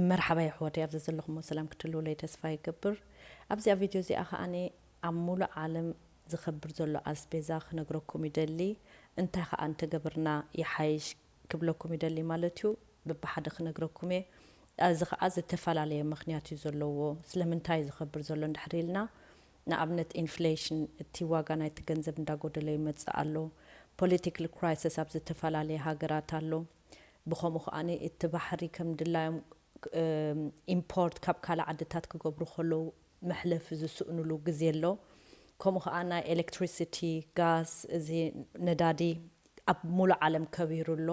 መርሓባ የሕዋተይ፣ ኣብዚ ዘለኹሞ ሰላም ክትህልውለይ ተስፋ ይገብር። ኣብዚኣ ቪድዮ እዚኣ ከኣኒ ኣብ ሙሉእ ዓለም ዝኸብር ዘሎ ኣስቤዛ ክነግረኩም ይደሊ። እንታይ ከኣ እንተገበርና ይሓይሽ ክብለኩም ይደሊ ማለት እዩ። በብሓደ ክነግረኩም እየ። እዚ ከኣ ዝተፈላለየ ምኽንያት እዩ ዘለዎ። ስለምንታይ ዝኸብር ዘሎ እንድሕር ኢልና፣ ንኣብነት ኢንፍሌሽን፣ እቲ ዋጋ ናይቲ ገንዘብ እንዳጎደለ ይመጽእ ኣሎ። ፖለቲካል ክራይሲስ ኣብ ዝተፈላለየ ሃገራት ኣሎ። ብኸምኡ ከኣ እቲ ባሕሪ ከም ድላዮም ኢምፖርት ካብ ካልእ ዓድታት ክገብሩ ከለዉ መሕለፊ ዝስእኑሉ ግዜ ኣሎ። ከምኡ ከኣ ናይ ኤሌክትሪሲቲ፣ ጋስ፣ እዚ ነዳዲ ኣብ ሙሉእ ዓለም ከቢሩ ኣሎ።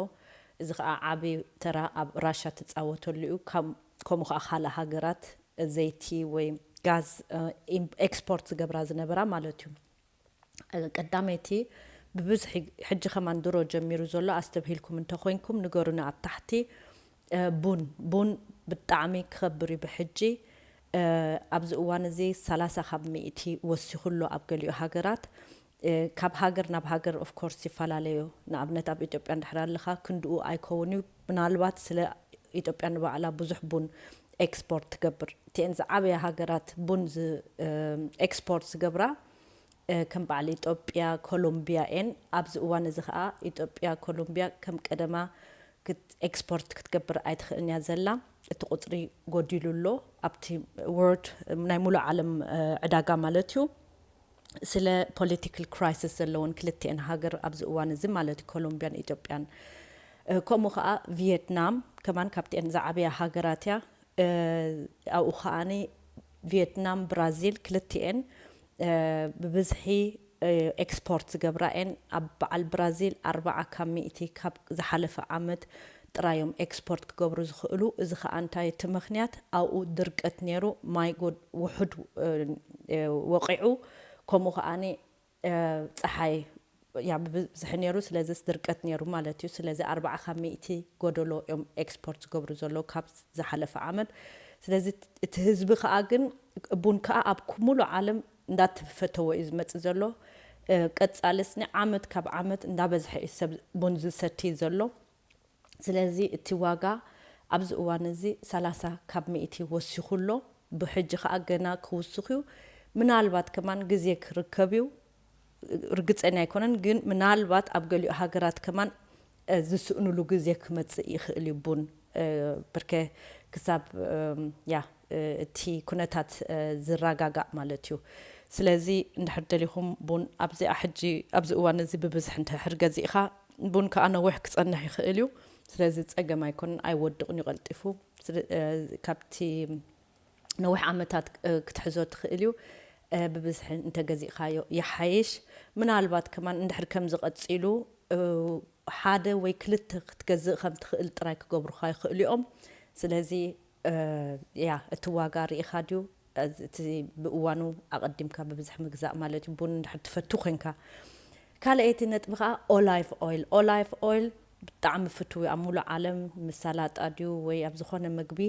እዚ ከኣ ዓቢ ተራ ኣብ ራሻ ትጻወተሉ እዩ። ከም-፣ ከምኡ ከኣ ካልእ ሃገራት ዘይቲ ወይ ጋዝ፣ እ፣ ኢም-፣ ኤክስፖርት ዝገብራ ዝነበራ ማለት እዩ። እ፣ ቀዳመይቲ ብብዝሒ ሕጂ ከማን ድሮ ጀሚሩ ዘሎ ኣስተብሂልኩም እንተኾይንኩም ንገሩኒ ኣብ ታሕቲ። እ፣ ቡን፣ ቡን ብጣዕሚ ክኸብር እዩ ብሕጂ። እ፣ ኣብዚ እዋን እዚ ሰላሳ ካብ ሚእቲ ወሲኹ ኣሎ ኣብ ገሊኡ ሃገራት። እ፣ ካብ ሃገር ናብ ሃገር ኦፍ ኮርስ ይፈላለዩ። ንኣብነት ኣብ ኢትዮጵያ እንድሕር ኣለኻ ክንድኡ ኣይከውን እዩ። ምናልባት ስለ ኢትዮጵያ ንባዕላ ብዙሕ ቡን ኤክስፖርት ትገብር። እቲአን ዝዓበያ ሃገራት ቡን ዝ-፣ እ፣ ኤክስፖርት ዝገብራ፣ እ፣ ከም በዓል ኢትዮጵያ፣ ኮሎምቢያ እየን። ኣብዚ እዋን እዚ ኸኣ ኢትዮጵያ፣ ኮሎምቢያ ከም ቀደማ ክት-፣ ኤክስፖርት ክትገብር ኣይትኽእልን እያ ዘላ። እቲ ቁጽሪ ጎዲሉ ኣሎ ኣብቲ ወርልድ፣ ናይ ሙሉእ ዓለም፣ እ፣ ዕዳጋ ማለት እዩ። ስለ ፖለቲካል ክራይሲስ ዘለወን ክልቲአን ሃገር ኣብዚ እዋን እዚ ማለት እዩ፣ ኮሎምቢያን ኢትዮጵያን። እ፣ ከምኡ ኸኣ ቪየትናም ከማን ካብቲአን ዝዓበያ ሃገራት እያ። እ፣ ኣብኡ ኸኣኒ ቪየትናም፣ ብራዚል ክልቲኤን፣ እ፣ ብብዝሒ፣ እ፣ ኤክስፖርት ዝገብራ እየን። ኣብ በዓል ብራዚል ኣርብዓ ካብ ሚእቲ ካብ ዝሓለፈ ዓመት ጥራይ እዮም ኤክስፖርት ክገብሩ ዝኽእሉ። እዚ ኸኣ እንታይ እቲ ምኽንያት? ኣብኡ ድርቀት ነይሩ፣ ማይ ጎድ-፣ ውሑድ፣ እ፣ እ፣ ወቒዑ፣ ከምኡ ኸኣኒ፣ እ፣ ጸሓይ፣ ያ፣ ብብዝሒ ነይሩ። ስለዚ ድርቀት ነይሩ ማለት እዩ። ስለዚ ኣርብዓ ካብ ሚእቲ ጎደሎ እዮም ኤክስፖርት ዝገብሩ ዘለዉ ካብ ዝሓለፈ ዓመት። ስለዚ እቲ ህዝቢ ከኣ ግን ቡን ከኣ ኣብ ኩ-፣ ሙሉእ ዓለም እንዳተፈተወ እዩ ዝመጽእ ዘሎ። እ፣ ቀጻሊ ስኒ ዓመት ካብ ዓመት እንዳበዝሐ እዩ ሰብ ቡን ዝሰቲ ዘሎ። ስለዚ እቲ ዋጋ ኣብዚ እዋን እዚ ሰላሳ ካብ ሚእቲ ወሲኹ ኣሎ። ብሕጂ ከኣ ገና ክውስኽ እዩ። ምናልባት ከማን ግዜ ክርከብ እዩ። ርግጸኛ ኣይኮነን፣ ግን ምናልባት ኣብ ገሊኡ ሃገራት ከማን፣ እ፣ ዝስእኑሉ ግዜ ክመጽእ ይኽእል እዩ ቡን፣ እ፣ ብርከ ክሳብ፣ እም፣ ያ፣ እ፣ እቲ ኩነታት፣ እ፣ ዝረጋጋእ ማለት እዩ። ስለዚ እንድሕር ደሊኹም ቡን ኣብዚኣ ሕጂ፣ ኣብዚ እዋን እዚ ብብዝሒ እንድሕር ገዚእኻ፣ ቡን ከኣ ነዊሕ ክጸንሕ ይኽእል እዩ። ስለዚ ጸገም ኣይኮነን፣ ኣይወድቕን እዩ ቀልጢፉ። ስለ-፣ እ፣ ካብቲ ነዊሕ ዓመታት፣ እ፣ ክትሕዞ ትኽእል እዩ። እ፣ ብብዝሒ እንተገዚእኻዮ ይሓይሽ። ምናልባት ከማን እንድሕር ከምዚ ቀጺሉ፣ እ፣ ሓደ ወይ ክልተ ክትገዝእ ከም ትኽእል ጥራይ ክገብሩኻ ይኽእሉ እዮም። ስለዚ፣ እ፣ ያ፣ እቲ ዋጋ ርኢኻ ድዩ? እዚ፣ እቲ ብእዋኑ ኣቐዲምካ ብብዝሒ ምግዛእ ማለት እዩ፣ ቡን እንድሕር ትፈቱ ኮንካ። ካልኣይቲ ነጥቢ ከኣ ኦላይቭ ኦይል። ኦላይቭ ኦይል ብጣዕሚ ፍቱው እዩ ኣብ ሙሉእ ዓለም፣ ምስ ሳላጣ ድዩ ወይ ኣብ ዝኾነ ምግቢ፣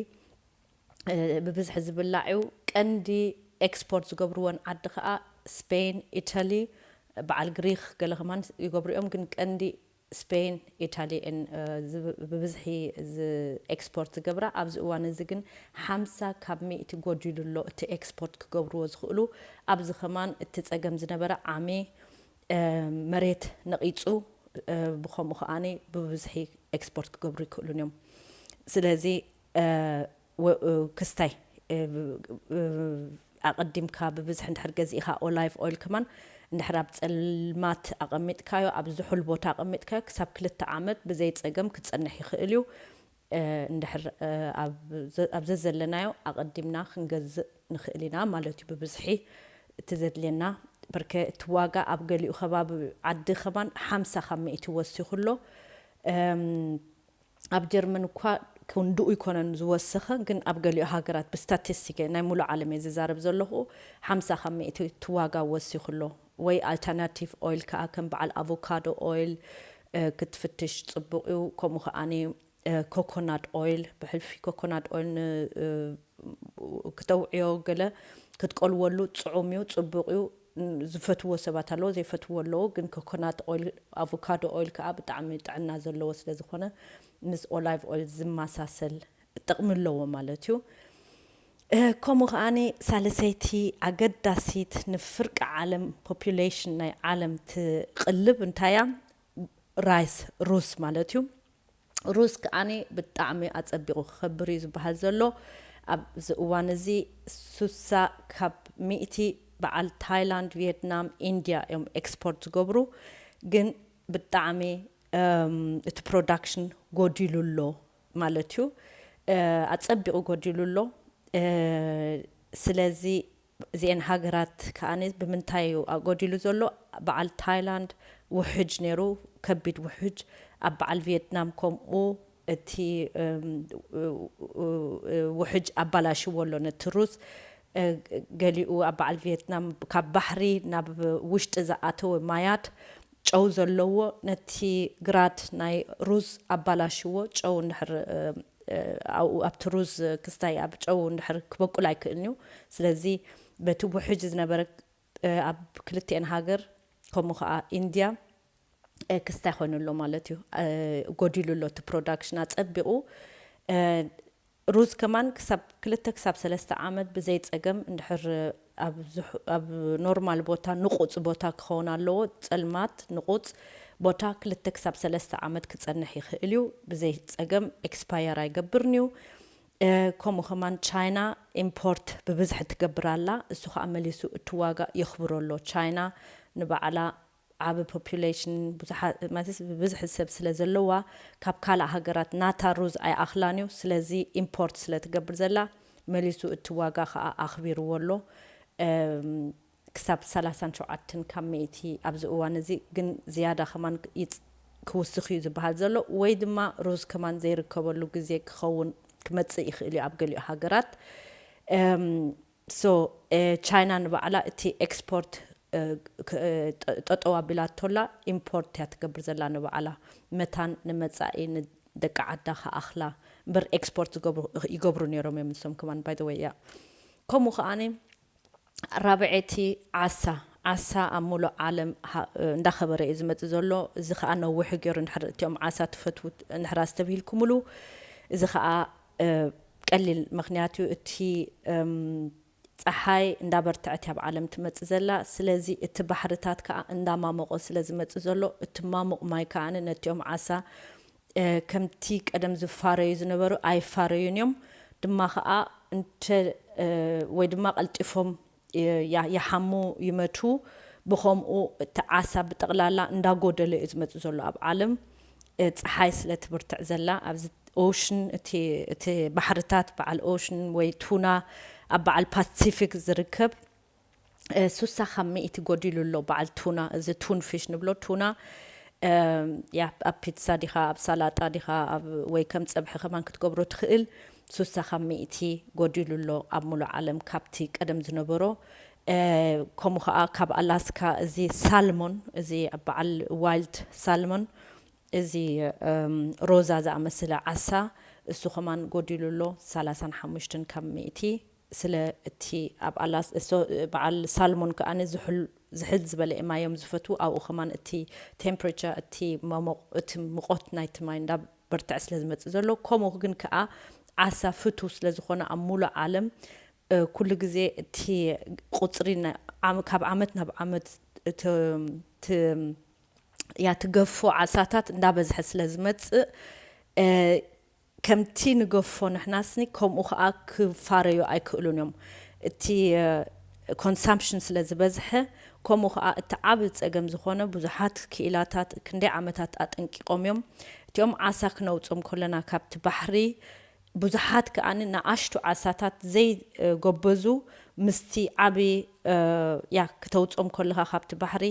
እ፣ ብብዝሒ ዝብላዕ እዩ። ቀንዲ ኤክስፖርት ዝገብርወን ዓዲ ከኣ ስፔን፣ ኢታሊ፣ በዓል ግሪክ ገለ ከማን ይገብሩ እዮም፣ ግን ቀንዲ ስፔን፣ ኢታሊ እየን፣ እ፣ ዝብ-፣ ብብዝሒ ዝ-፣ ኤክስፖርት ዝገብራ። ኣብዚ እዋን እዚ ግን ሓምሳ ካብ ሚእቲ ጎዲሉ ኣሎ እቲ ኤክስፖርት ክገብርዎ ዝኽእሉ። ኣብዚ ከማን እቲ ጸገም ዝነበረ ዓሚ፣ እ፣ መሬት ነቒጹ፣ እ፣ ብኸምኡ ከኣኒ ብብዝሒ ኤክስፖርት ክገብሩ ይክእሉን እዮም። ስለዚ፣ እ፣ ወ-፣ እ፣ ክስታይ፣ እ፣ ብ-፣ እ፣ ኣቐዲምካ ብብዝሒ እንድሕር ገዚእኻ ኦላይቭ ኦይል ከማን እንድሕር ኣብ ጸልማት ኣቐሚጥካዮ፣ ኣብ ዝሑል ቦታ ኣቐሚጥካዮ፣ ክሳብ ክልተ ዓመት ብዘይ ጸገም ክጸንሕ ይኽእል እዩ። እ፣ እንድሕር፣ እ፣ ኣብ ዘ-፣ ኣብ ዘዘለናዮ ኣቐዲምና ክንገዝእ ንኽእል ኢና ማለት እዩ። ብብዝሒ እቲ ዘድልየና፣ ብርከ እቲ ዋጋ ኣብ ገሊኡ ከባቢ ዓዲ ከማን ሓምሳ ካብ ሚእቲ ወሲኹ ኣሎ። እም፣ ኣብ ጀርመን እኳ ክንድኡ ኣይኮነን ዝወሰኸ፣ ግን ኣብ ገሊኡ ሃገራት ብስታቲስቲክ እየ፣ ናይ ሙሉእ ዓለም እየ ዝዛረብ ዘለኹ፣ ሓምሳ ካብ ሚእቲ እቲ ዋጋ ወሲኹ ኣሎ። ወይ ኣልተርናቲቭ ኦይል ከኣ ከም በዓል ኣቮካዶ ኦይል፣ እ፣ ክትፍትሽ ጽቡቕ እዩ። ከምኡ ከኣኒ፣ እ፣ ኮኮናት ኦይል፣ ብሕልፊ ኮኮናት ኦይል ን-፣ እ፣ ክተውዕዮ ገለ ክትቆልወሉ ጽዑም እዩ፣ ጽቡቕ እዩ። ን-፣ ዝፈትዎ ሰባት ኣለዎ፣ ዘይፈትዎ ኣለዎ። ግን ኮኮናት ኦይል፣ ኣቮካዶ ኦይል ከኣ ብጣዕሚ ጥዕና ዘለዎ ስለ ዝኾነ ምስ ኦላይቭ ኦይል ዝመሳሰል፣ ጥቕሚ ኣለዎ ማለት እዩ። ከምኡ ከዓኒ ሳልሰይቲ ኣገዳሲት ንፍርቂ ዓለም ፖፑሌሽን ናይ ዓለም ትቕልብ እንታያ ራይስ ሩዝ ማለት እዩ። ሩዝ ከዓኒ ብጣዕሚ ኣጸቢቑ ክኸብር እዩ ዝበሃል ዘሎ። ኣብዚ እዋን እዚ ሱሳ ካብ ሚእቲ በዓል ታይላንድ፣ ቪየትናም፣ ኢንድያ እዮም ኤክስፖርት ዝገብሩ። ግን ብጣዕሚ እቲ ፕሮዳክሽን ጎዲሉ ኣሎ ማለት እዩ። ኣጸቢቑ ጎዲሉ ኣሎ። ስለዚ እዚአን ሃገራት ከዓኒ ብምንታይ እዩ ጎዲሉ ዘሎ? በዓል ታይላንድ ውሕጅ ነይሩ፣ ከቢድ ውሕጅ። ኣብ በዓል ቪየትናም ከምኡ እቲ ውሕጅ ኣባላሽዎ ኣሎ ነቲ ሩዝ። ገሊኡ ኣብ በዓል ቪየትናም ካብ ባሕሪ ናብ ውሽጢ ዝኣተወ ማያት ጨው ዘለዎ ነቲ ግራት ናይ ሩዝ ኣባላሽዎ። ጨው እንድሕር ኣብኡ ኣብቲ ሩዝ ክስታይ ኣብ ጨው እንድሕር ክበቁል ኣይክእልን እዩ። ስለዚ በቲ ውሕጅ ዝነበረ ኣብ ክልቲኤን ሃገር ከምኡ ከዓ ኢንድያ ክስታይ ኮይኑ ኣሎ ማለት እዩ። ጎዲሉ ኣሎ እቲ ፕሮዳክሽን ኣጸቢቑ። ሩዝ ከማን ክሳብ ክልተ ክሳብ ሰለስተ ዓመት ብዘይ ጸገም እንድሕር ኣብ ኖርማል ቦታ ንቑጽ ቦታ ክኸውን ኣለዎ። ጸልማት ንቑጽ ቦታ ክልተ ክሳብ ሰለስተ ዓመት ክጸንሕ ይኽእል እዩ። ብዘይ ጸገም ኤክስፓየር ኣይገብርን እዩ። ከምኡ ከማን ቻይና ኢምፖርት ብብዝሒ ትገብር ኣላ። እሱ ከዓ መሊሱ እቲ ዋጋ የኽብሮ ኣሎ። ቻይና ንባዕላ ዓቢ ፖፑሌሽን ብዙሓት ማለት ብብዝሒ ሰብ ስለ ዘለዋ ካብ ካልእ ሃገራት ናታ ሩዝ ኣይኣኽላን እዩ። ስለዚ ኢምፖርት ስለ ትገብር ዘላ መሊሱ እቲ ዋጋ ከዓ ኣኽቢርዎ ኣሎ። ክሳብ ሰላሳን ሸውዓተን ካብ ሚእቲ ኣብዚ እዋን እዚ ግን ዝያዳ ከማን ክውስኽ እዩ ዝበሃል ዘሎ ወይ ድማ ሩዝ ከማን ዘይርከበሉ ግዜ ክኸውን ክመጽእ ይኽእል እዩ ኣብ ገሊኡ ሃገራት። ሶ ቻይና ንባዕላ እቲ ኤክስፖርት ጠጠው ኣቢላቶላ ኢምፖርት እያ ትገብር ዘላ ንባዕላ መታን ንመጻኢ ንደቂ ዓዳ ከኣኽላ እምበር ኤክስፖርት ይገብሩ ነይሮም እዮም ንሶም ከማን ባይ ወይ እያ ከምኡ ከዓኒ ራብዐይቲ ዓሳ ዓሳ ኣብ ሙሉእ ዓለም እንዳኸበረ እዩ ዝመፅእ ዘሎ። እዚ ከዓ ነዊሑ ገይሩ እንድሕር እቲኦም ዓሳ ትፈትዉ እንድሕር ኣስተብሂልኩምሉ እዚ ከዓ ቀሊል ምክንያት እዩ። እቲ ፀሓይ እንዳበርትዐት ኣብ ዓለም ትመፅእ ዘላ። ስለዚ እቲ ባሕርታት ከዓ እንዳማሞቆ ስለ ዝመፅእ ዘሎ እቲ ማሙቕ ማይ ከዓ ነቲኦም ዓሳ ከምቲ ቀደም ዝፋረዩ ዝነበሩ ኣይፋረዩን እዮም። ድማ ከዓ እንተ ወይ ድማ ቀልጢፎም ይሓሙ ይመቱ። ብኸምኡ እቲ ዓሳ ብጠቕላላ እንዳጎደለ እዩ ዝመፅእ ዘሎ ኣብ ዓለም። ፀሓይ ስለ ትብርትዕ ዘላ ኣብዚ ኦሽን እቲ ባሕርታት በዓል ኦሽን ወይ ቱና ኣብ በዓል ፓሲፊክ ዝርከብ ሱሳ ካብ ሚእቲ ጎዲሉ ኣሎ በዓል ቱና። እዚ ቱን ፊሽ ንብሎ ቱና ኣብ ፒትሳ ዲኻ ኣብ ሳላጣ ዲኻ ወይ ከም ፀብሒ ከማን ክትገብሮ ትኽእል። ሱሳ ካብ ሚእቲ ጎዲሉ ኣሎ ኣብ ሙሉእ ዓለም ካብቲ ቀደም ዝነበሮ። ከምኡ ከዓ ካብ ኣላስካ እዚ ሳልሞን እዚ በዓል ዋይልድ ሳልሞን እዚ ሮዛ ዝኣመስለ ዓሳ እሱ ከማን ጎዲሉ ኣሎ ሰላሳን ሓሙሽተን ካብ ሚእቲ። ስለ እቲ ኣብ ኣላስ በዓል ሳልሞን ከኣ ዝሕል ዝበለ ማዮም ዝፈትዉ ኣብኡ ከማን እቲ ቴምፕሬቸር እቲ መሞቕ እቲ ሙቐት ናይቲ ማይ እንዳ በርትዐ ስለ ዝመጽእ ዘሎ ከምኡ ግን ከኣ ዓሳ ፍቱ ስለ ዝኾነ ኣብ ሙሉእ ዓለም ኩሉ ግዜ እቲ ቁፅሪ ካብ ዓመት ናብ ዓመት ያ ትገፎ ዓሳታት እንዳበዝሐ ስለ ዝመፅእ ከምቲ ንገፎ ንሕናስኒ ከምኡ ከዓ ክፋረዩ ኣይክእሉን እዮም። እቲ ኮንሳምፕሽን ስለ ዝበዝሐ ከምኡ ከዓ እቲ ዓብ ፀገም ዝኾነ ብዙሓት ክኢላታት ክንደይ ዓመታት ኣጠንቂቆም እዮም። እቲኦም ዓሳ ክነውፅኦም ከለና ካብቲ ባሕሪ ብዙሓት ከዓኒ ንኣሽቱ ዓሳታት ዘይጎበዙ ምስቲ ዓቢ ያ ክተውፅኦም ከለኻ ካብቲ ባሕሪ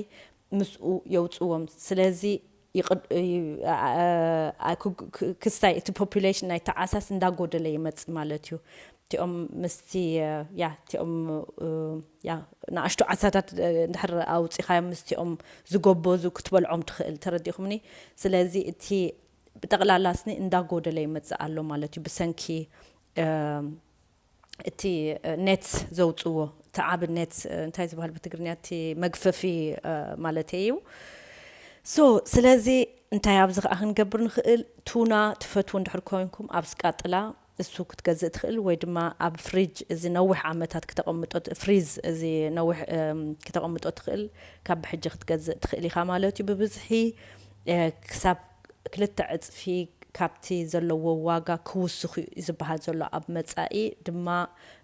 ምስኡ የውፅዎም። ስለዚ ክስታይ እቲ ፖፑሌሽን ናይቲ ዓሳስ እንዳጎደለ ይመፅእ ማለት እዩ። እቲኦም ምስቲ ያ እቲኦም ያ ንኣሽቱ ዓሳታት እንድሕር ኣውፂኻዮም ምስቲኦም ዝጎበዙ ክትበልዖም ትኽእል። ተረዲኹምኒ? ስለዚ እቲ ብጠቕላላ ስኒ እንዳጎደለ ይመፅእ ኣሎ ማለት እዩ ብሰንኪ እቲ ኔትስ ዘውፅዎ እቲ ዓብ ኔትስ እንታይ ዝበሃል ብትግርኛ እቲ መግፈፊ ማለት እዩ። ሶ ስለዚ እንታይ ኣብዚ ከዓ ክንገብር ንኽእል? ቱና ትፈትዉ እንድሕር ኮይንኩም ኣብ ስቃጥላ እሱ ክትገዝእ ትኽእል፣ ወይ ድማ ኣብ ፍሪጅ እዚ ነዊሕ ዓመታት ክተቐምጦ ት-፣ ፍሪዝ እዚ ነዊሕ፣ እም፣ ክተቐምጦ ትኽእል፣ ካብ ብሕጂ ክትገዝእ ትኽእል ኢኻ ማለት እዩ። ብብዝሒ፣ እ፣ ክሳብ ክልተ ዕጽፊ ካብቲ ዘለዎ ዋጋ ክውስኽ እዩ ዝበሃል ዘሎ ኣብ መጻኢ፣ ድማ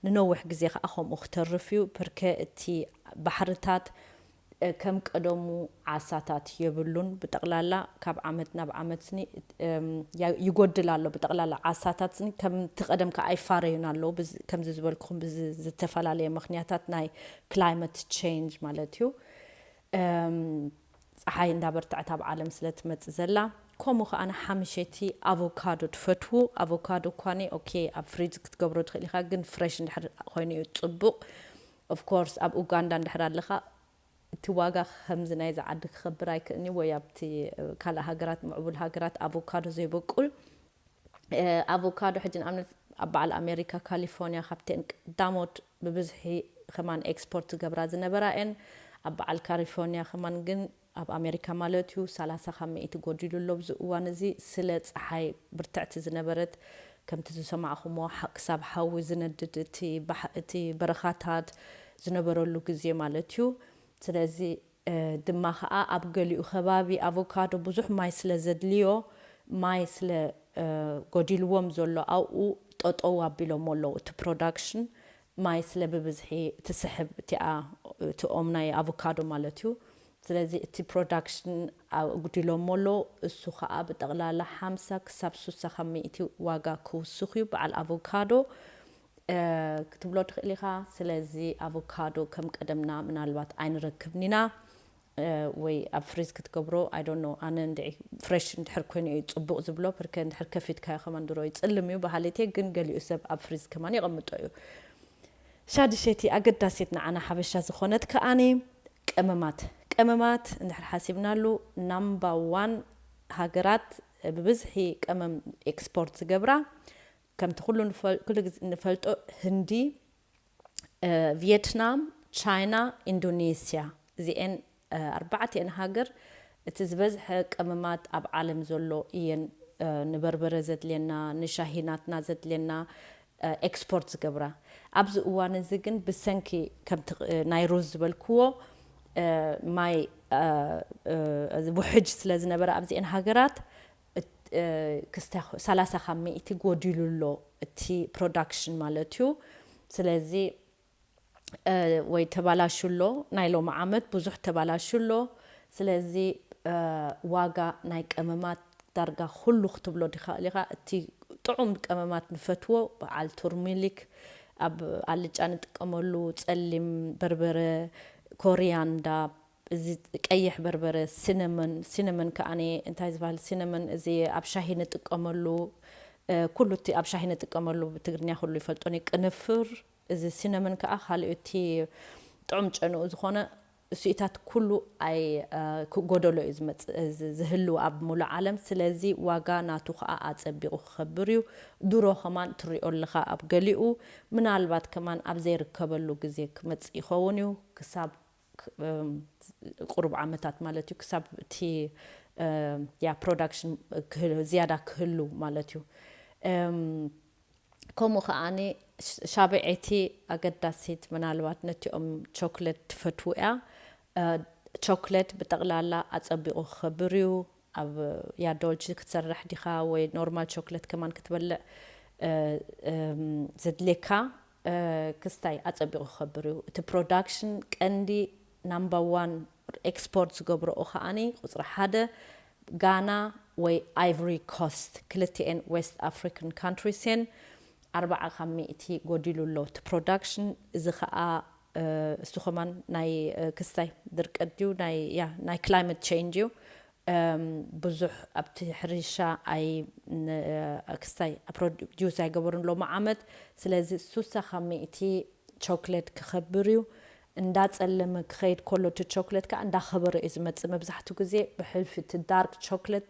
ንነዊሕ ግዜ ከኣ ከምኡ ክተርፍ እዩ። ብርከ እቲ ባሕርታት፣ እ፣ ከም ቀደሙ ዓሳታት የብሉን። ብጠቕላላ ካብ ዓመት ናብ ዓመት ስኒ፣ እም፣ ያ-፣ ይጎድል ኣሎ። ብጠቕላላ ዓሳታት ስኒ ከምቲ ቀደም ከኣ ኣይፋረዩን ኣለዉ። ብዝ-፣ ከምዚ ዝበልኩኹም ብዚ ዝተፈላለየ ምኽንያታት ናይ ክላይመት ቼንጅ ማለት እዩ። እም፣ ጸሓይ እንዳበርትዐት ኣብ ዓለም ስለ ትመጽእ ዘላ። ከምኡ ከኣ ንሓምሸይቲ ኣቮካዶ ትፈትዉ። ኣቮካዶ እኳኒ፣ ኦኬ፣ ኣብ ፍሪጅ ክትገብሮ ትኽእል ኢኻ፣ ግን ፍሬሽ እንድሕር ኮይኑ እዩ ጽቡቕ። ኦፍ ኮርስ፣ ኣብ ኡጋንዳ እንድሕር ኣለኻ፣ እቲ ዋጋ ከምዚ ናይዚ ዓዲ ክኸብር ኣይክእልኒ፣ ወይ ኣብቲ ካልእ ሃገራት፣ ምዕቡል ሃገራት ኣቮካዶ ዘይበቁል። እ፣ ኣቮካዶ ሕጂ ንኣብነት ኣብ በዓል ኣሜሪካ ካሊፎርኒያ ካብተን ቀዳሞት ብብዝሒ ከማን ኤክስፖርት ዝገብራ ዝነበራ እየን። ኣብ በዓል ካሊፎርኒያ ከማን ግን ኣብ ኣሜሪካ ማለት እዩ ሰላሳ ካብ ሚእቲ ጎዲሉ ኣሎ። ኣብዚ እዋን እዚ ስለ ጸሓይ ብርትዕቲ ዝነበረት፣ ከምቲ ዝሰማዕኹሞ፣ ሓ-፣ ክሳብ ሓዊ ዝነድድ እቲ ባሕ-፣ እቲ በረኻታት ዝነበረሉ ግዜ ማለት እዩ። ስለዚ፣ እ፣ ድማ ኸኣ ኣብ ገሊኡ ከባቢ ኣቮካዶ ብዙሕ ማይ ስለ ዘድልዮ፣ ማይ ስለ፣ እ፣ ጎዲልዎም ዘሎ ኣብኡ ጠጠው ኣቢሎሞ ኣለዉ። እቲ ፕሮዳክሽን ማይ ስለ ብብዝሒ ትስሕብ እቲኣ፣ እቲ ኦም ናይ ኣቮካዶ ማለት እዩ። ስለዚ እቲ ፕሮዳክሽን ኣጉዲሎሞ ኣሎ። እሱ ኸኣ ብጠቕላላ ሓምሳ ክሳብ ሱሳ ካብ ሚእቲ ዋጋ ክውስኽ እዩ በዓል ኣቮካዶ። እ፣ ክትብሎ ትኽእል ኢኻ። ስለዚ ኣቮካዶ ከም ቀደምና ምናልባት ኣይንረክብን ኢና፣ እ፣ ወይ ኣብ ፍሪዝ ክትገብሮ፣ I don't know። ኣነ እንድዒ ፍሬሽ እንድሕር ኮይኑ እዩ ጽቡቕ ዝብሎ፣ ብርከ እንድሕር ከፊትካዮ ከማን ድሮ ይጽልም እዩ በሃሊት እየ፣ ግን ገሊኡ ሰብ ኣብ ፍሪዝ ከማን የቐምጦ እዩ። ሻድሸይቲ ኣገዳሲት ንዓና ሓበሻ ዝኾነት ከኣኒ ቀመማት። ቀመማት እንድሕር ሓሲብናሉ፣ ናምባ ዋን ሃገራት ብብዝሒ ቀመም ኤክስፖርት ዝገብራ፣ ከምቲ ኩሉ ንፈል-፣ ኩሉ ግዜ ንፈልጦ፣ ህንዲ፣ እ፣ ቪየትናም፣ ቻይና፣ ኢንዶኔስያ፣ እዚኤን፣ እ፣ ኣርባዕቲኤን ሃገር እቲ ዝበዝሐ ቀመማት ኣብ ዓለም ዘሎ እየን። እ፣ ንበርበረ ዘድልየና፣ ንሻሂ ናትና ዘድልየና፣ እ፣ ኤክስፖርት ዝገብራ። ኣብዚ እዋን እዚ ግን ብሰንኪ ከምቲ፣ እ፣ ናይ ሩዝ ዝበልክዎ፣ እ፣ ማይ፣ እ፣ እ፣ ውሕጅ ስለ ዝነበረ ኣብዚኤን ሃገራት እት-፣ እ፣ ክስታይ ሰላሳ ካብ ሚእቲ ጎዲሉ ኣሎ እቲ ፕሮዳክሽን ማለት እዩ። ስለዚ፣ እ፣ ወይ ተባላሹ ኣሎ፣ ናይ ሎሚ ዓመት ብዙሕ ተባላሹ ኣሎ። ስለዚ፣ እ፣ ዋጋ ናይ ቀመማት ዳርጋ ኩሉ ክትብሎ ትኽእል ኢኻ። እቲ ጥዑም ቀመማት ንፈትዎ፣ በዓል ቱርሚሊክ፣ ኣብ ኣልጫ ንጥቀመሉ፣ ጸሊም በርበረ፣ ኮሪያንዳ፣ እዚ ቀይሕ በርበረ፣ ሲነመን፣ ሲነመን ከኣ እንታይ ዝበሃል ሲነመን፣ እዚ ኣብ ሻሂ ንጥቀመሉ፣ እ፣ ኩሉ እቲ ኣብ ሻሂ ንጥቀመሉ ብትግርኛ ኩሉ ይፈልጦን እዩ፣ ቅንፍር። እዚ ሲነመን ከኣ ካልእ እቲ ጥዑም ጨንኡ ዝኾነ እሱኢታት ኩሉ ኣይ፣ እ፣ ክ-፣ ጎደሎ እዩ ዝመጽእ፣ ዝ-፣ ዝህሉ ኣብ ሙሉእ ዓለም። ስለዚ ዋጋ ናቱ ከኣ ኣጸቢቑ ክኸብር እዩ። ድሮ ከማን ትሪኦ ኣለኻ ኣብ ገሊኡ፣ ምናልባት ከማን ኣብ ዘይርከበሉ ግዜ ክመጽእ ይኸውን እዩ። ክሳብ ክ-፣ እም፣ ቁሩብ ዓመታት ማለት እዩ፣ ክሳብ እቲ፣ እም፣ ያ ፕሮዳክሽን ክህል-፣ ዝያዳ ክህሉ ማለት እዩ። እም፣ ከምኡ ከኣኒ ሽ-፣ ሻብዐይቲ ኣገዳሲት ምናልባት ነቲኦም ቾክሌት ትፈትዉ እያ። እ፣ ቾክሌት ብጠቕላላ ኣጸቢቑ ክኸብር እዩ። ኣብ ያ ዶልቺ ክትሰርሕ ዲኻ ወይ ኖርማል ቾክሌት ከማን ክትበልዕ፣ እ፣ እም፣ ዘድልየካ፣ እ፣ ክስታይ ኣጸቢቑ ክኸብር እዩ። እቲ ፕሮዳክሽን ቀንዲ ናምበር ዋን ኤክስፖርት ዝገብርኦ ከኣኒ ቁጽሪ ሓደ ጋና ወይ ኣይቮሪ ኮስት፣ ክልቲኤን ዌስት ኣፍሪካን ካንትሪስ እየን። ኣርባዓ ካብ ሚእቲ ጎዲሉ ኣሎ እቲ ፕሮዳክሽን። እዚ ከኣ፣ እ፣ እሱ ከማን ናይ፣ እ፣ ክስታይ ድርቀት ድዩ፣ ናይ፣ ያ፣ ናይ ክላይመት ቼንጅ እዩ። እም፣ ብዙሕ ኣብቲ ሕርሻ ኣይ-፣ ን-፣ ክስታይ ፕሮዲዩስ ኣይገበሩን ሎሚ ዓመት። ስለዚ ሱሳ ካብ ሚእቲ ቾክሌት ክኸብር እዩ። እንዳጸለመ ክኸይድ ከሎ እቲ ቾክሌት ከኣ እንዳኸበረ እዩ ዝመጽእ። መብዛሕትኡ ግዜ ብሕልፊ እቲ ዳርክ ቾክሌት፣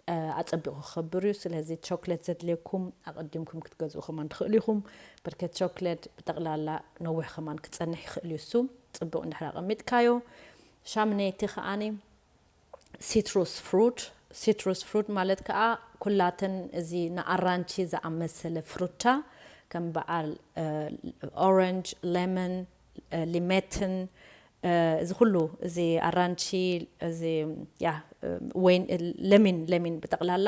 እ፣ ኣጸቢቑ ክኸብር እዩ። ስለዚ ቾክሌት ዘድልየኩም ኣቐዲምኩም ክትገዝኡ ከማን ትኽእሉ ኢኹም። ብርከት ቾክሌት ብጠቕላላ ነዊሕ ከማን ክጸንሕ ይኽእል እዩ። እሱ ጽቡቕ እንድሕር ኣቐሚጥካዮ። ሻምነይቲ ከኣኒ ሲትሩስ ፍሩት። ሲትሩስ ፍሩት ማለት ከኣ ኩላተን እዚ ንኣራንቺ ዝኣመሰለ ፍሩታ ከም በዓል ኦረንጅ፣ ሌመን፣ ሊሜትን፣ እዚ ኩሉ እዚ ኣራንቺ፣ እዚ ያ ወይን፣ ለሚን ለሚን ብጠቕላላ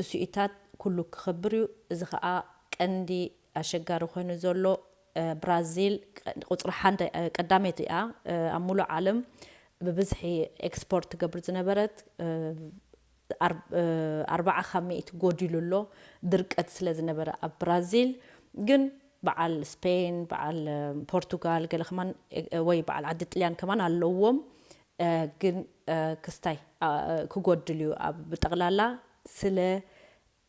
እሱኢታት ኩሉ ክኸብር እዩ። እዚ ከዓ ቀንዲ ኣሸጋሪ ኮይኑ ዘሎ ብራዚል ቁፅሪ ሓንደ ቀዳመይቲ እያ ኣብ ሙሉእ ዓለም ብብዝሒ ኤክስፖርት ትገብር ዝነበረት። ኣርባዓ ካብ ሚእቲ ጎዲሉ ኣሎ ድርቀት ስለ ዝነበረ ኣብ ብራዚል። ግን በዓል ስፔን፣ በዓል ፖርቱጋል ገለ ከማን ወይ በዓል ዓዲ ጥልያን ከማን ኣለዎም። ግን ክስታይ ክጎድል እዩ ኣብ ብጠቕላላ። ስለ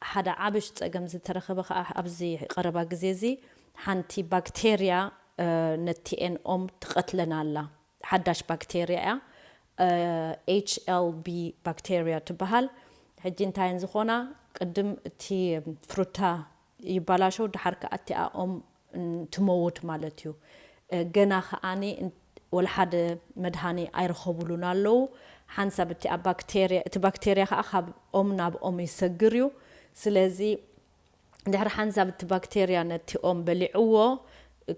ሓደ ዓብሽ ፀገም ዝተረኸበ ከዓ ኣብዚ ቀረባ ግዜ እዚ ሓንቲ ባክቴርያ ነቲኤን ኦም ትቐትለን ኣላ። ሓዳሽ ባክቴርያ እያ፣ ኤች ኤል ቢ ባክቴርያ ትበሃል። ሕጂ እንታየን ዝኾና? ቅድም እቲ ፍሩታ ይባላሸው፣ ድሓር ከዓ እቲኣ ኦም ትመውት ማለት እዩ። ገና ከዓኒ ወላ ሓደ መድሃኒ ኣይረኸቡሉን ኣለዉ። ሓንሳብ እቲኣ ባክቴርያ፣ እቲ ባክቴርያ ከዓ ካብ ኦም ናብ ኦም ይሰግር እዩ። ስለዚ ድሕሪ ሓንሳብ እቲ ባክቴርያ ነቲ ኦም በሊዕዎ፣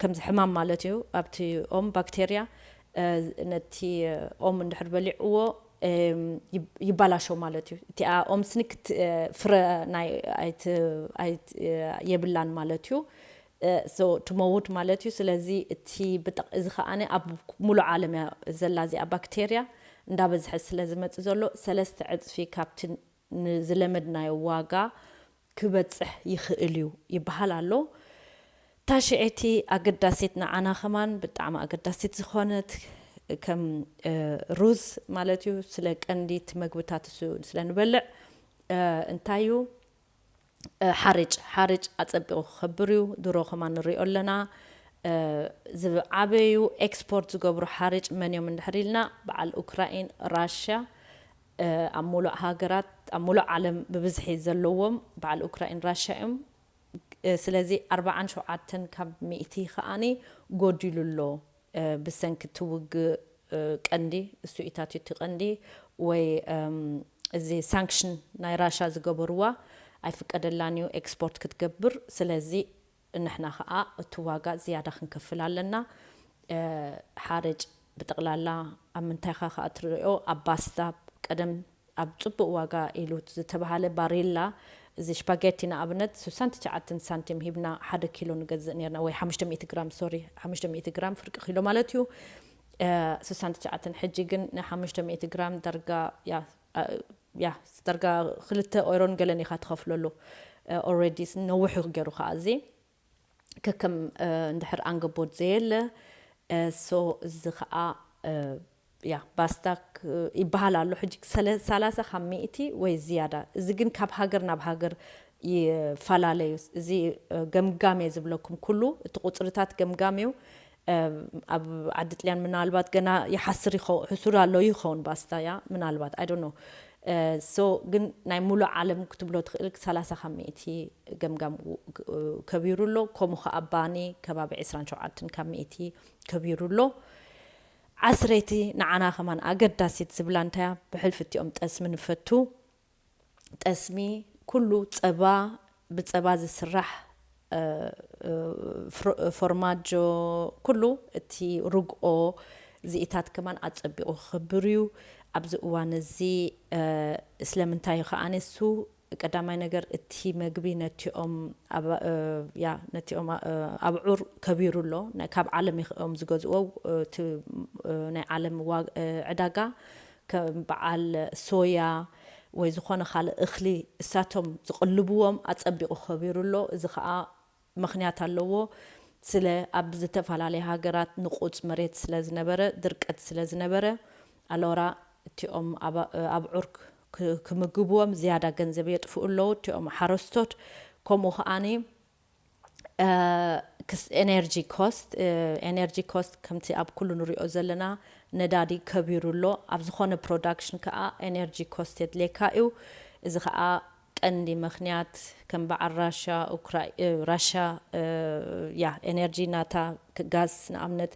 ከምዚ ሕማም ማለት እዩ፣ ኣብቲ ኦም ባክቴርያ ነቲ ኦም እንድሕር በሊዕዎ ይባላሸው ማለት እዩ። እቲኣ ኦም ስኒ ፍረ ናይ የብላን ማለት እዩ። ትመውት ማለት እዩ። ስለዚ እቲ እዚ ከዓነ ኣብ ሙሉእ ዓለም እያ ዘላ እዚኣ ባክቴርያ እንዳበዝሐ ስለ ዝመፅእ ዘሎ ሰለስተ ዕፅፊ ካብቲ ንዝለመድናዮ ዋጋ ክበፅሕ ይኽእል እዩ ይበሃል ኣሎ። ታሽዐይቲ ኣገዳሲት ንዓና ከማን ብጣዕሚ ኣገዳሲት ዝኾነት ከም ሩዝ ማለት እዩ። ስለ ቀንዲ እቲ መግብታት እሱ ስለ ንበልዕ እንታይ እዩ ሓርጭ ሓርጭ ኣጸቢቑ ክኸብር እዩ። ድሮ ከማን ንሪኦ ኣለና። ዝዓበዩ ኤክስፖርት ዝገብሩ ሓርጭ መን እዮም እንድሕር ኢልና በዓል ኡክራይን ራሽያ ኣብ ሙሉእ ሃገራት ኣብ ሙሉእ ዓለም ብብዝሒ ዘለዎም በዓል ኡክራይን ራሽያ እዮም። ስለዚ ኣርባዓን ሸውዓተን ካብ ሚእቲ ከዓኒ ጎዲሉ ኣሎ። ብሰንኪ እቲ ውግእ ቀንዲ እሱ ኢታት እቲ ቀንዲ ወይ እዚ ሳንክሽን ናይ ራሻ ዝገበርዋ ኣይፍቀደላን እዩ ኤክስፖርት ክትገብር። ስለዚ ንሕና ከዓ እቲ ዋጋ ዝያዳ ክንከፍል ኣለና። ሓርጭ ብጠቕላላ ኣብ ምንታይካ ከዓ ትሪኦ ኣብ ባስታ ቀደም ኣብ ጽቡቕ ዋጋ ኢሉ ዝተባሃለ ባሪላ እዚ ሽፓጌቲ ንኣብነት ስሳን ትሽዓተን ሳንቲም ሂብና ሓደ ኪሎ ንገዝእ ነርና ወይ ሓሙሽተ ሚእቲ ግራም ሶሪ ሓሙሽተ ሚእቲ ግራም ፍርቂ ኪሎ ማለት እዩ። ስሳን ትሽዓተን ሕጂ ግን ን ሓሙሽተ ሚእቲ ግራም ዳርጋ ያ ያ ዳርጋ ክልተ ኦይሮን ገለን ኢኻ ትኸፍለሉ። ኦረዲ ነዊሑ ገይሩ ከዓ እዚ ከከም እንድሕር ኣንገቦት ዘየለ ሶ እዚ ከዓ ያ ባስታ ይበሃል ኣሎ ሕጂ ሰላሳ ካብ ሚእቲ ወይ ዝያዳ። እዚ ግን ካብ ሃገር ናብ ሃገር ይፈላለዩ። እዚ ገምጋም እየ ዝብለኩም ኩሉ እቲ ቁፅርታት ገምጋም እዩ። ኣብ ዓዲ ጥልያን ምናልባት ገና ይሓስር ይኸው ሕሱር ኣሎ ይኸውን ባስታ ያ ምናልባት I don't know። ሶ ግን ናይ ሙሉእ ዓለም ክትብሎ ትኽእል ሰላሳ ካብ ሚእቲ ገምጋም ከቢሩ ኣሎ። ከምኡ ከዓ ባኒ ከባቢ ዕስራን ሸውዓተን ካብ ሚእቲ ከቢሩ ኣሎ። ዓስረይቲ ንዓና ከማን ኣገዳሲት ዝብላ እንታያ ብሕልፊ እቲኦም ጠስሚ ንፈቱ። ጠስሚ ኩሉ ፀባ ብፀባ ዝስራሕ ፎርማጆ ኩሉ እቲ ርግኦ ዝኢታት ከማን ኣፀቢቑ ክኽብር እዩ። ኣብዚ እዋን እዚ ስለምንታይ እዩ ከዓ ነሱ ቀዳማይ ነገር እቲ መግቢ ነቲኦም ያ ነቲኦም ኣብዑር ከቢሩ ኣሎ። ካብ ዓለም እዮም ዝገዝእዎ። ናይ ዓለም ዕዳጋ ከም በዓል ሶያ ወይ ዝኾነ ካልእ እኽሊ እሳቶም ዝቕልብዎም ኣጸቢቑ ከቢሩ ኣሎ። እዚ ኸኣ ምኽንያት ኣለዎ። ስለ ኣብ ዝተፈላለየ ሃገራት ንቑጽ መሬት ስለ ዝነበረ፣ ድርቀት ስለ ዝነበረ፣ ኣሎራ እቲኦም ኣብዑር ክምግብዎም ዝያዳ ገንዘብ የጥፍኡ ኣለዉ። እቲኦም ሓረስቶት ከምኡ ኸኣኒ energy cost energy cost ከምቲ ኣብ ኩሉ ንሪኦ ዘለና ነዳዲ ከቢሩ ኣሎ። ኣብ ዝኾነ production ከዓ energy cost የድልየካ እዩ። እዚ ከዓ ቀንዲ ምኽንያት ከም በዓል ራሻ ራሻ ያ energy ናታ ጋዝ ንኣብነት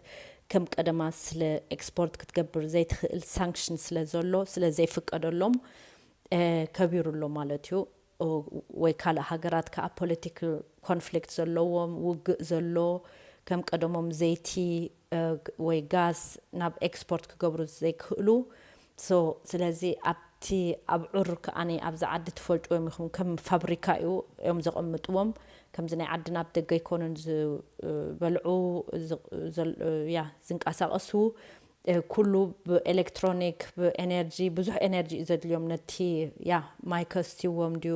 ከም ቀደማ ስለ export ክትገብር ዘይትኽእል sanction ስለ ዘሎ ስለ ዘይፍቀደሎም ከቢሩ ኣሎ ማለት እዩ። ወይ ካልእ ሃገራት ከዓ ፖለቲካል ኮንፍሊክት ዘለዎም፣ ውግእ ዘሎ፣ ከም ቀደሞም ዘይቲ ወይ ጋዝ ናብ ኤክስፖርት ክገብሩ ዘይክእሉ። ስለዚ ኣብቲ ኣብዑር ከዓኒ ኣብዚ ዓዲ ትፈልጥዎም ኢኹም፣ ከም ፋብሪካ እዩ እዮም ዘቐምጥዎም። ከምዚ ናይ ዓድና ኣብ ደገ ኣይኮኑን ዝበልዑ፣ ያ ዝንቀሳቐሱ። ኩሉ ብኤሌክትሮኒክ፣ ብኤነርጂ፣ ብዙሕ ኤነርጂ እዩ ዘድልዮም። ነቲ ያ ማይ ከስትይዎም ድዩ፣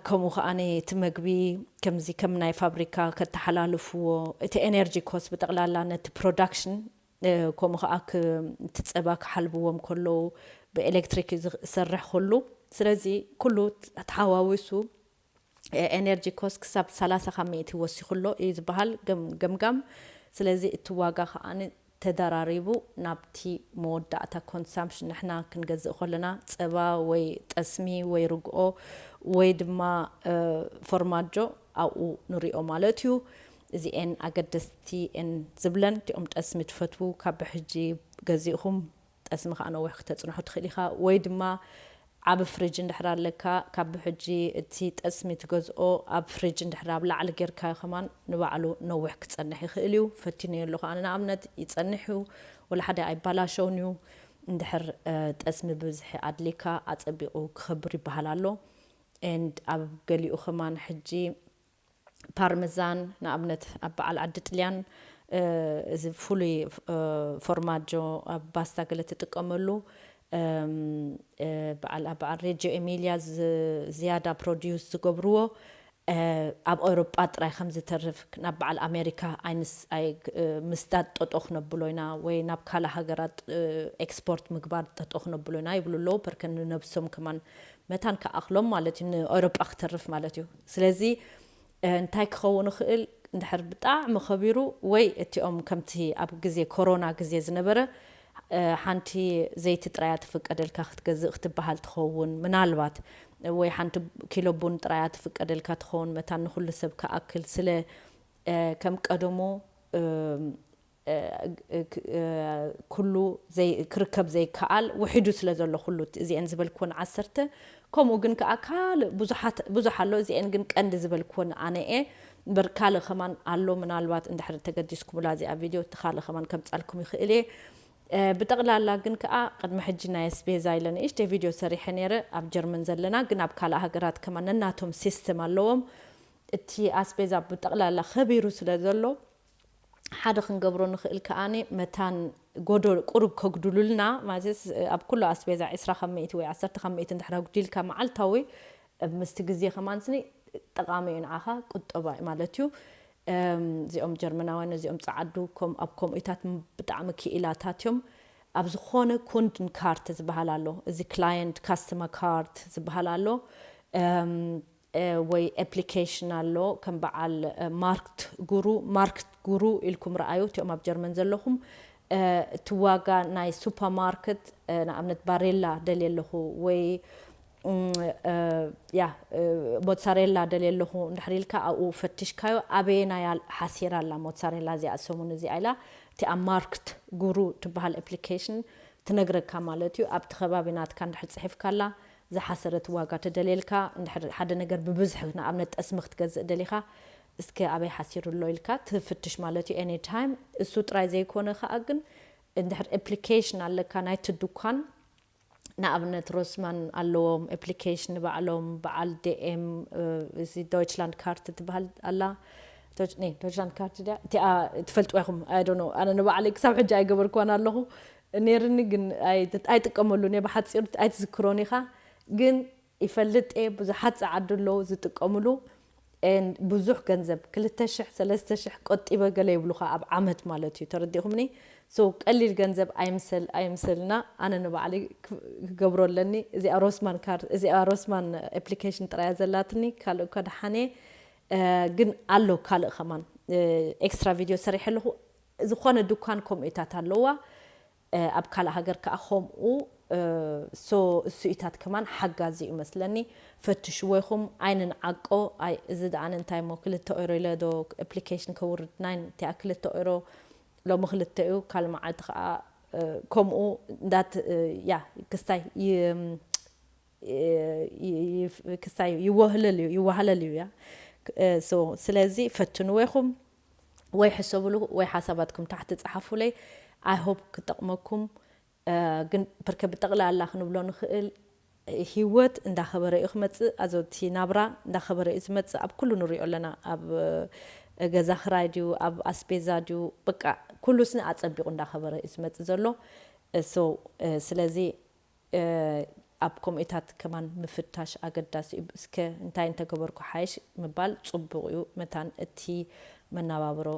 ከምኡ ከዓኒ እቲ መግቢ ከምዚ ከም ናይ ፋብሪካ ከተሓላልፍዎ፣ እቲ ኤነርጂ ኮስት ብጠቕላላ ነቲ ፕሮዳክሽን፣ ከምኡ ከዓ እቲ ፀባ ክሓልብዎም ከለዉ ብኤሌክትሪክ ዝሰርሕ ከሉ። ስለዚ ኩሉ ተሓዋዊሱ ኤነርጂ ኮስት ክሳብ ሰላሳ ካብ ሚእቲ ወሲኹ ኣሎ እዩ ዝበሃል ገምጋም። ስለዚ እቲ ዋጋ ከዓ ተደራሪቡ ናብቲ መወዳእታ ኮንሳምፕሽን ንሕና ክንገዝእ ከለና ፀባ ወይ ጠስሚ ወይ ርግኦ ወይ ድማ ፎርማጆ ኣብኡ ንሪኦ ማለት እዩ። እዚኤን ኣገደስቲ ኤን ዝብለን እቲኦም ጠስሚ ትፈትዉ ካብ ብሕጂ ገዚእኹም ጠስሚ ከዓ ነዊሕ ክተፅንሖ ትኽእል ኢኻ። ወይ ድማ ዓብ ፍሪጅ እንድሕር ኣለካ ካብ ብሕጂ እቲ ጠስሚ ትገዝኦ ኣብ ፍሪጅ እንድሕር ኣብ ላዕሊ ጌርካዮ ከማን ንባዕሉ ነዊሕ ክፀንሕ ይኽእል እዩ። ፈቲነዮ ኣለኹ ኣነ ንኣብነት ይፀንሕ እዩ፣ ወላ ሓደ ኣይባላሸውን እዩ። እንድሕር ጠስሚ ብዝሒ ኣድሊካ ኣፀቢቑ ክኸብር ይበሃል ኣሎ። ኤንድ ኣብ ገሊኡ ከማን ሕጂ ፓርመዛን ንኣብነት ኣብ በዓል ዓዲ ጥልያን እዚ ፍሉይ ፎርማጆ ኣብ ባስታ ገለ ትጥቀመሉ በዓል ኣብ በዓል ሬጅዮ ኤሚልያ ዝያዳ ፕሮዲዩስ ዝገብርዎ ኣብ ኤውሮጳ ጥራይ ከም ዝተርፍ ናብ በዓል ኣሜሪካ ኣይንስ ምስዳድ ጠጦ ክነብሎ ኢና ወይ ናብ ካልእ ሃገራት ኤክስፖርት ምግባር ጠጦ ክነብሎ ኢና ይብሉ ኣለዉ። ፐርከ ንነብሶም ከማን መታን ክኣኽሎም ማለት እዩ፣ ንኤውሮጳ ክተርፍ ማለት እዩ። ስለዚ እንታይ ክኸውን ይኽእል እንድሕር ብጣዕሚ ከቢሩ ወይ እቲኦም ከምቲ ኣብ ግዜ ኮሮና ግዜ ዝነበረ ሓንቲ ዘይቲ ጥራያ ትፍቀደልካ ክትገዝእ ክትበሃል ትኸውን ምናልባት፣ ወይ ሓንቲ ኪሎ ቡን ጥራያ ትፍቀደልካ ትኸውን መታን ንኹሉ ሰብ ክኣክል ስለ ከም ቀደሙ ኩሉ ክርከብ ዘይከኣል ውሒዱ ስለ ዘሎ ኩሉ እዚአን ዝበልክወን ዓሰርተ ከምኡ ግን ከዓ ካልእ ብዙሓት ብዙሕ ኣሎ። እዚአን ግን ቀንዲ ዝበልክወን ኣነ እየ እምበር ካልእ ከማን ኣሎ። ምናልባት እንድሕር ተገዲስኩምላ እዚኣ ቪድዮ እቲ ካልእ ከማን ከምፃልኩም ይኽእል እየ። ብጠቕላላ ግን ከዓ ቅድሚ ሕጂ ናይ ኣስቤዛ ኢለ ንእሽተይ ቪድዮ ሰሪሐ ነይረ። ኣብ ጀርመን ዘለና ግን ኣብ ካልእ ሃገራት ከማን ነናቶም ሲስተም ኣለዎም። እቲ ኣስቤዛ ብጠቕላላ ከቢሩ ስለ ዘሎ ሓደ ክንገብሮ ንኽእል ከኣ መታን ጎዶ ቁሩብ ከጉድሉልና ማለት ኣብ ኩሉ ኣስቤዛ ዕስራ ካብ ሚእቲ ወይ ዓሰርተ ካብ ሚእቲ እንድሕር ኣጉዲልካ መዓልታዊ ምስቲ ግዜ ከማን ስኒ ጠቓሚ እዩ ንዓኻ ቁጠባ እዩ ማለት እዩ። እዚኦም ጀርመናውያን እዚኦም ጸዓዱ ኣብ ከምኡታት ብጣዕሚ ክኢላታት እዮም። ኣብ ዝኾነ ኩንድን ካርት ዝበሃል ኣሎ፣ እዚ ክላየንት ካስተመር ካርት ዝበሃል ኣሎ። ወይ application ኣሎ ከም በዓል ማርክት ጉሩ ማርክት ጉሩ ኢልኩም ረኣዩ እቲኦም ኣብ ጀርመን ዘለኹም። እቲ ዋጋ ናይ ሱፐርማርኬት ንኣብነት ባሬላ ደልየ ኣለኹ ወይ ያ ሞትሳሬላ ደልየ ኣለኹ እንድሕር ኢልካ ኣብኡ ፈቲሽካዮ ኣበየናይ ሓሲራ ኣላ ሞትሳሬላ እዚኣ ሰሙን እዚኣ ኢላ እቲኣ ማርክት ጉሩ ትበሃል application ትነግረካ ማለት እዩ። ኣብቲ ከባቢ ናትካ እንድሕር ፅሒፍካላ ዝሓሰረት ዋጋ ተደልየልካ እንድሕር ሓደ ነገር ብብዝሒ ንኣብነት ጠስሚ ክትገዝእ ደሊኻ እስከ ኣበይ ሓሲሩ ኣሎ ኢልካ ትፍትሽ ማለት እዩ any time። እሱ ጥራይ ዘይኮነ ከዓ ግን እንድሕር application ኣለካ ናይቲ ዱኳን ንኣብነት ሮስማን ኣለዎም application ንባዕሎም በዓል ዲኤም እዚ ዶይችላንድ ካርት ትበሃል ኣላ ዶይችላንድ ካርት ድያ እቲኣ ትፈልጥዋ ኢኹም I don't know ኣነ ንባዕለይ ክሳብ ሕጂ ኣይገበርክዋን ኣለኹ ነይርኒ ግን ኣይጥቀመሉን እየ ብሓፂሩ ኣይትዝክሮን ኢኻ ግን ይፈልጥ እየ ብዙሓት ፀዓዱ ኣለዉ ዝጥቀምሉ ብዙሕ ገንዘብ ክልተ ሽሕ ሰለስተ ሽሕ ቆጢበ ገለ ይብሉኻ ኣብ ዓመት ማለት እዩ ተረዲእኹምኒ so ቀሊል ገንዘብ ኣይምሰል ኣይምሰልና ኣነ ንባዕለይ ክገብሮ ኣለኒ እዚኣ ሮስማን ካርድ እዚኣ ሮስማን application ጥራያ ዘላትኒ ካልእ እኳ ደሓነ ግን ኣሎ ካልእ ከማን extra video ሰሪሐ ኣለኹ ዝኾነ ድኳን ከምኡታት ኣለዋ ኣብ ካልእ ሃገር ከዓ ከምኡ so እሱኢታት ከማን ሓጋዚ እዩ መስለኒ ፈትሽዎ ኢኹም ኣይንንዓቆ ኣይ እዚ ደኣ እንታይ እሞ ክልተ ኦይሮ ኢለ ዶ application ከውርድ ናይ እቲኣ ክልተ ኦይሮ ሎሚ ክልተ እዩ ካልእ መዓልቲ ከዓ ከምኡ እንዳት ያ ክስታይ ክሳይ ይወህለል እዩ ይዋህለል እዩ ያ። ስለዚ ፈትንዎ ኢኹም ወይ ሕሰብሉ ወይ ሓሳባትኩም ታሕቲ ጸሓፉለይ። I hope ክጠቕመኩም። ግን ብርከ ብጠቕላላ ክንብሎ ንኽእል፣ ህይወት እንዳኸበረ እዩ ክመጽእ። ኣዞቲ ናብራ እንዳኸበረ እዩ ዝመጽእ። ኣብ ኩሉ ንሪኦ ኣለና። ኣብ ገዛ ክራይ ድዩ፣ ኣብ ኣስቤዛ ድዩ፣ በቃ ኩሉ ስኒ ኣጸቢቑ እንዳኸበረ እዩ ዝመጽእ ዘሎ። ስለዚ ኣብ ከምኡታት ከማን ምፍታሽ ኣገዳሲ እዩ። እስከ እንታይ እንተገበርኩ ሓይሽ ምባል ጽቡቕ እዩ፣ መታን እቲ መናባብሮ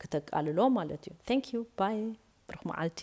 ክተቃልሎ ማለት እዩ። Thank you። Bye። ብሩኽ መዓልቲ።